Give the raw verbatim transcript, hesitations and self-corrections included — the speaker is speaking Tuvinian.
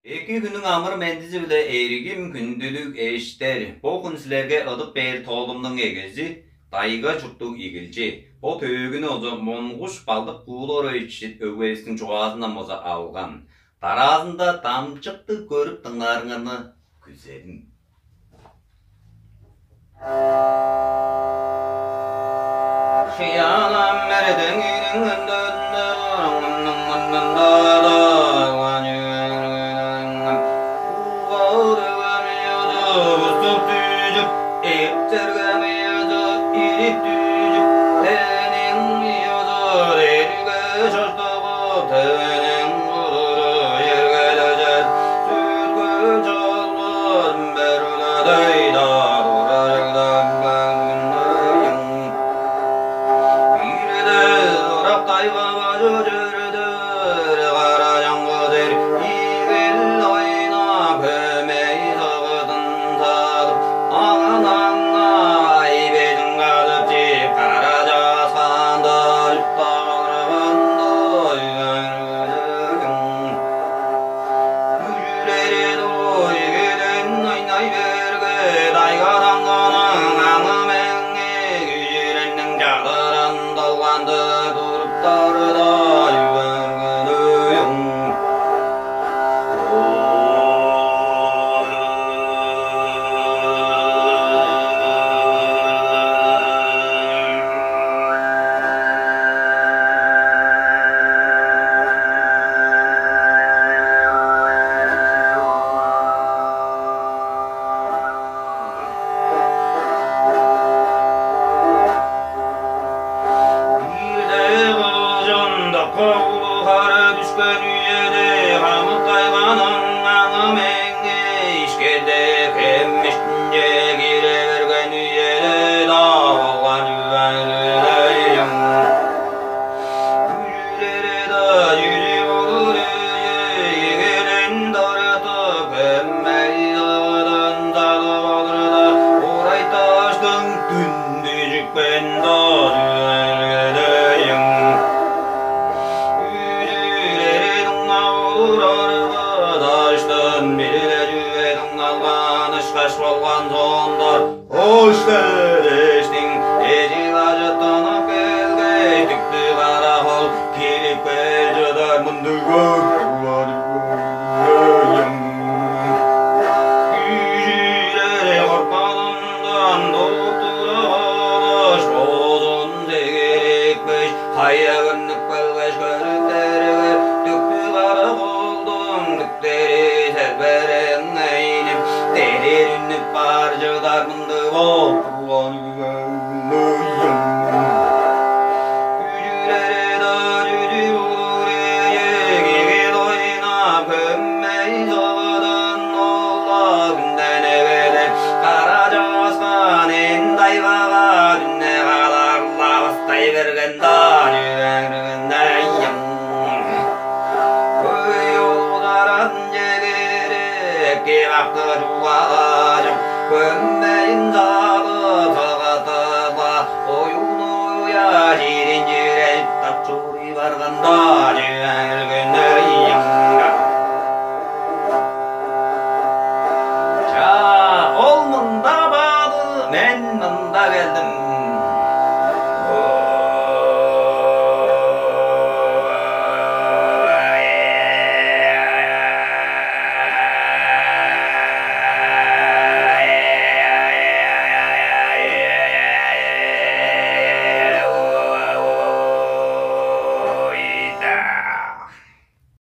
Эки хүннүң амыр-мендизи-биле, эргим хүндүлүг эштер! Бо хүн силерге ыдып бээр тоолумнуң эгези — Тайга чурттуг игилчи, бо төөгүнү болза Монгуш Балдык Куулар Эчит өгбевистиң чугаазындан болза алган. Дараазында дамчыктыг көрүп дыңнаарыңарны күзедим. Шыяан ам мердеңиниң өндүнде, мурнуң мурнунда-даа уга-дыга мыйызы буступ дүжүп, эптерге мыйызы ирип дүжүп, тениң мыйызы дерге чаштап, тениң кудуру черге дежер, сүргүн чалбазын бер уладай-даа турарыгдан баңнайын. Бирде ырак тайга бажы чүрүдер, кара чаңгы дер, игил ойнап, хөмей сывызын салып, аан-аңаа ай безин казып чип, кара чааскаанда чурттап алырган-дыр. Күжүрери-дой, келен ойнай берге, тайга-даңгының аңы-меңи күжүренниң чадырын долгандыр туруптар-даа үергедиң. Бирде кыжын дыка улуг хара дүшкен үеде, хамык тайганың аңы-меңи ишкелдеп, хем иштинче кире берген үеде-даа болган чүве-дир ийин. Күжүрери-даа чүдү болур үе, игилин дыртып, хөмей сывызын салып алырда, урай даштың дүн дүжүпкен-даа чүве-дир ийин. Күжүрери дыңнап олурарга, даштан бир-ле чүве дыңналган ышкаш болган соонда, «Ош-даа дээштиң, эжик ажыттынып келгеш, дүктүг кара хол кирип кел чыдар мындыг боор» турган. Күжүрери кортканындан тудуп тура кааш, боозун сегирипкеш, кайы көрнүп келгеш, көрүптерге, дүктүг кара холдуң дүктери селбереңнейнип, дедир үнүп бар чыдар мындыг боор турган. Күжүрери-даа чүдү болур үе, игил ойнап, хөмей сывызын долгап, хүнден эгелеп, кара чааскаан эң тайгага дүне кадар лавыстай берген-даа чүве-дир ийин. Хөй улуг дараазынче кирип, эки бакты чугаажып, хөм